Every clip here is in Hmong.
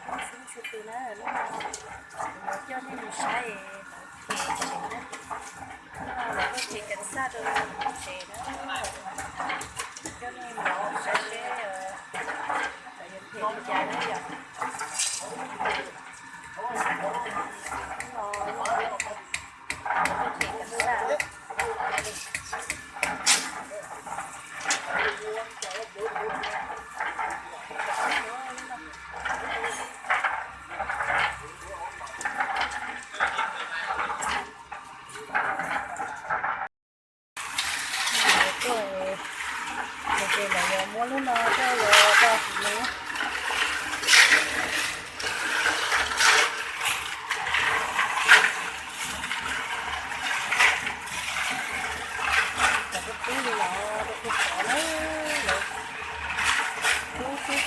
Xib hwb Xu Tw na, hnub no kuv yuav coj nej mus saib lawv them tsev na. Hnub no lawv tuaj them kas xaj rau lub tsev na. Coj nej mus saib seb lawv yuav them li cas na yom. Hnub no lawv tuaj them kas xaj. Tuaj ces lawv yuav muab lub no coj los rau hauv no. Cov kub kub li los rau pug pov na, lawv kub xwb.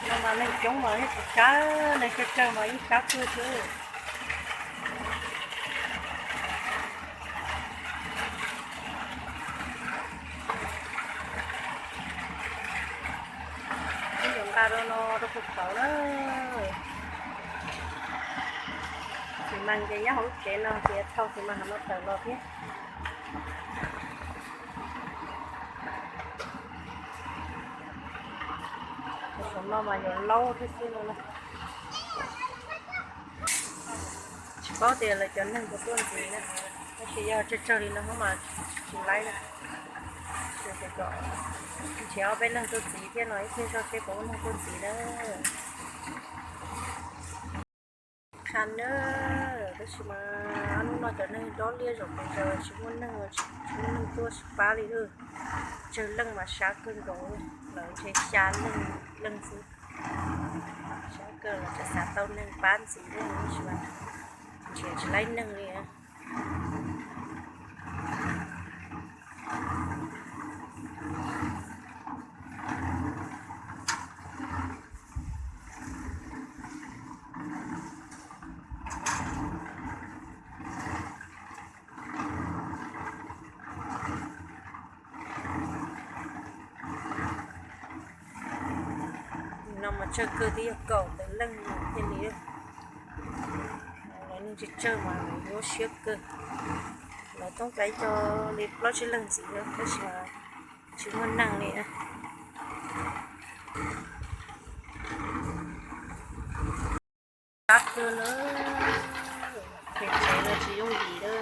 No mas neeg coob mas yeej tsis sab, neeg tsawg tsawg mas yeej sab kawg xwb. Wb yuav nqa rau no rau pug pov na. Xi mas ces nyob hauv lub tsev no ces thauj xi mas hauv no tawm los thiab. Saum no mas yuav laub thiab xwb no na. Tsis paub tias lawv cov neeg puas tuaj ntxiv na, tab sis yog tsawg tsawg li no mas tsis laib na. Nrhiav ob peb leeg tuaj ntxiv thiab no ib pliag seb puas muaj neeg tuaj ntxiv na. Qha na, tab sis mas hnub no cov neeg dob liaj zaum pes zaws tsis muaj neeg, tsis muaj neeg tuaj sib pab li. Tsawg leej mas sab kawg nkaus, lawv ntshe xya leej leej xwb. Sab kawg los tseem xav tau neeg pab ntxiv, tab sis mas nrhiav tsis laib neeg li. No mas tsawg kawg twb yog kaum tawm leej thiaj li. Lawv neeg tsawg tsawg mas lawv nyuaj siab kawg. Lawv toob plaws cov li plaub tsib leeg ntxiv tab sis mas tsis muaj neeg li. Qab kawg na, tsev no tsis yooj yim lawm.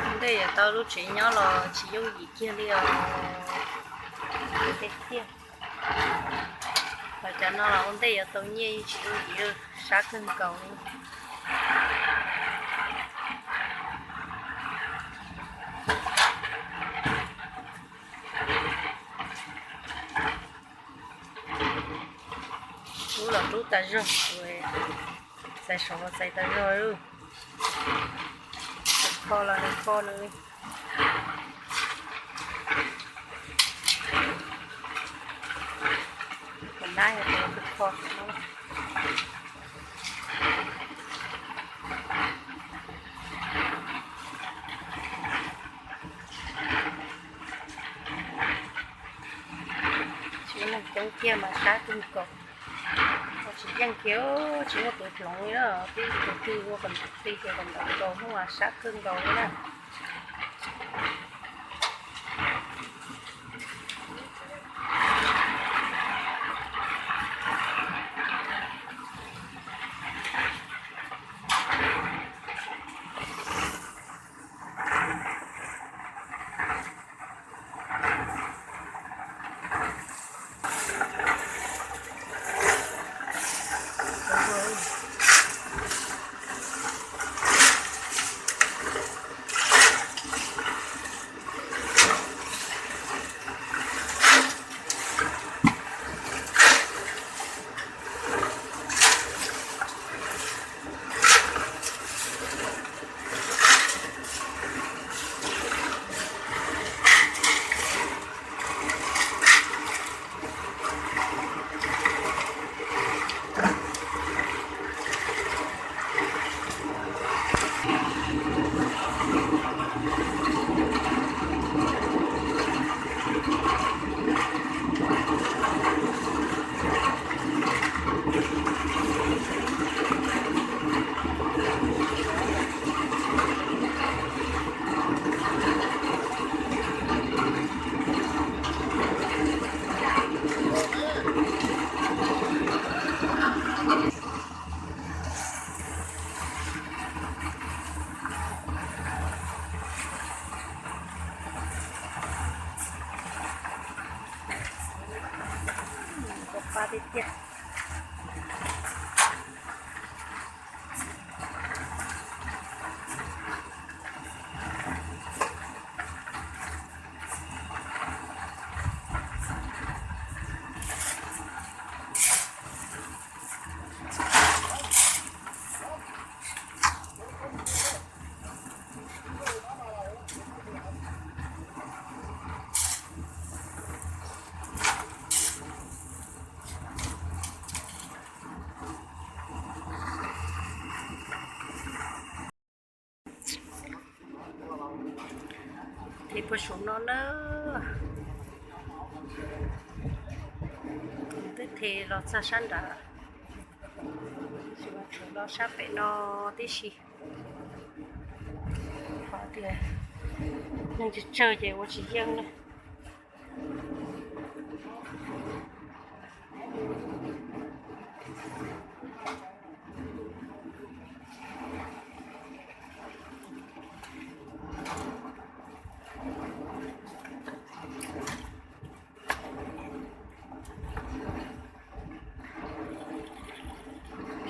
Ua ntej yuav tau lub tsev nyob los tsis yooj yim kiag li os. Tiag tiag, los cov no los ua ntej yuav tau nyiaj yeej tsis yooj yim, sab kawg nkaus li. Rub los rub tas zog, txais saum los txais tas zog. Kho los nws kho nws li. Tus nab yog tus kho no. Tsis muaj neeg coob kiag mas sab kawg nkaus. Tsis yeej kiag, tsis muaj tus hloov li na, tib tus twg ua kom ntawm twg ces kom ntawd nkaus, hnub mas sab kawg nkaus li na. Puag saum no na, twb them los txog sab nrad, los sab pem no tib si. Qhov tias neeg tsawg tsawg ces ua tsis yeej na.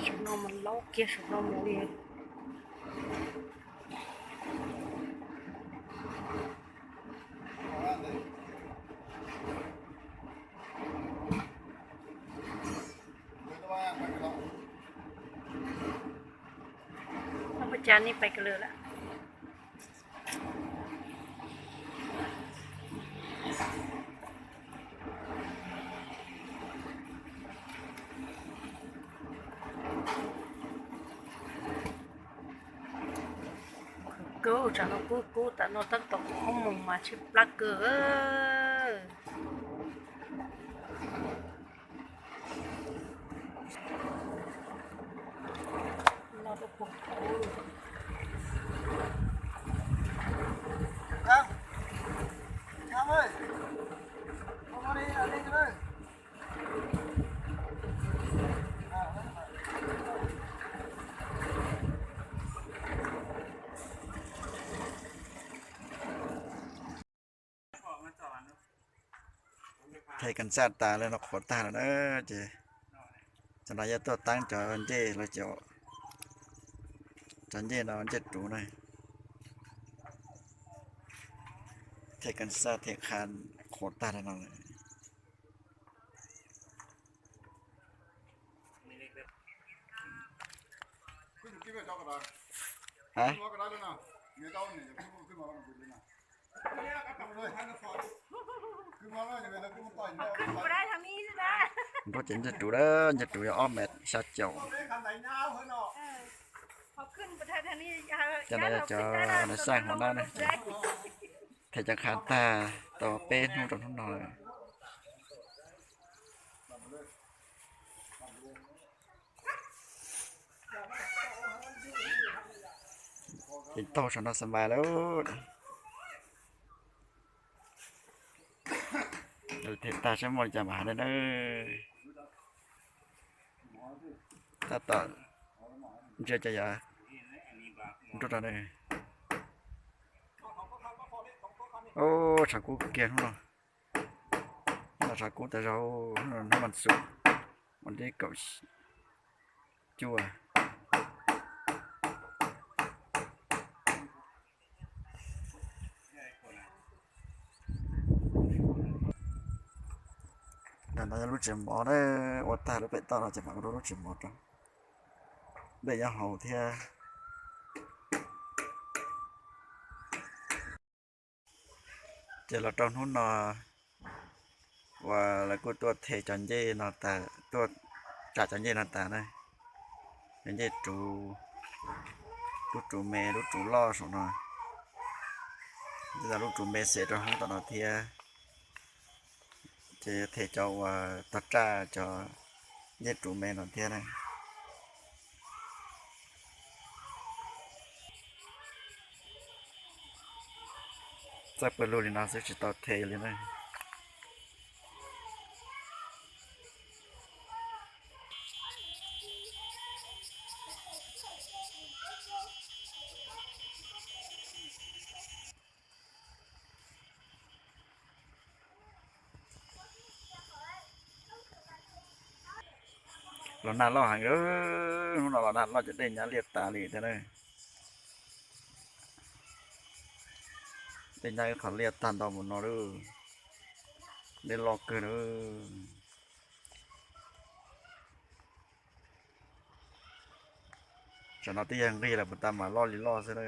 Saum no mas laub kiag saum no mus li. Ua cas nej pais kawg lawm lawm? Kub, tsam no kub kub tas no tab tom qhov moos mas tshaib plab kawg. Them kas xaj tas lawm no qhuav tag lawm na, ces cov no yuav tuaj teeb cov ncej los cov, cov ncej no ncej ruv na. Them kas xaj them qha qhuav tag lawm no lawm. Nrub ces ncej ruv, ncej ruv yog ob mev xya caum. Cov no yog cov na, saib hauv no ne, them cov qha tag tau peb hnub rau hnub no lawm. Ces taug saum no xa npais lawm. Them tag seb muaj li cas mam hais na. Tab tom ntsia cov yav nruab rau na. Tshav kub kiag hnub no. Hnub no tshav kub tas zog, hnub no hnub vas xuv, vas thib kaum cuaj. Ntawm no yog lub tsev mov na, ua tag lub pem toj no ces mam ua lub tsev mov rau. Dej nyob hauv thiab. Ces los rau hnub no uas lawv kuj tuaj them cov ncej no tas, tuaj tsa cov ncej no tas na. Cov ncej ruv, lub ruv me lub ruv loj saum no, lub ruv me xem rau hauv tom no thiab. Ces yuav them cov uas tog raj cov ncej ruv me no thiab na. Txawj pawg lug li no xwb tsis tau them li na. Los nag loj heev, hnub no los nag loj ces dej nyab liaj tas li thiab na. Dej nyab ib qho liaj tag ntau mus no lawm. Dej loj kawg lawm. Tsam no twb yog nqig lawm puas tas mam loj li loj xwb na.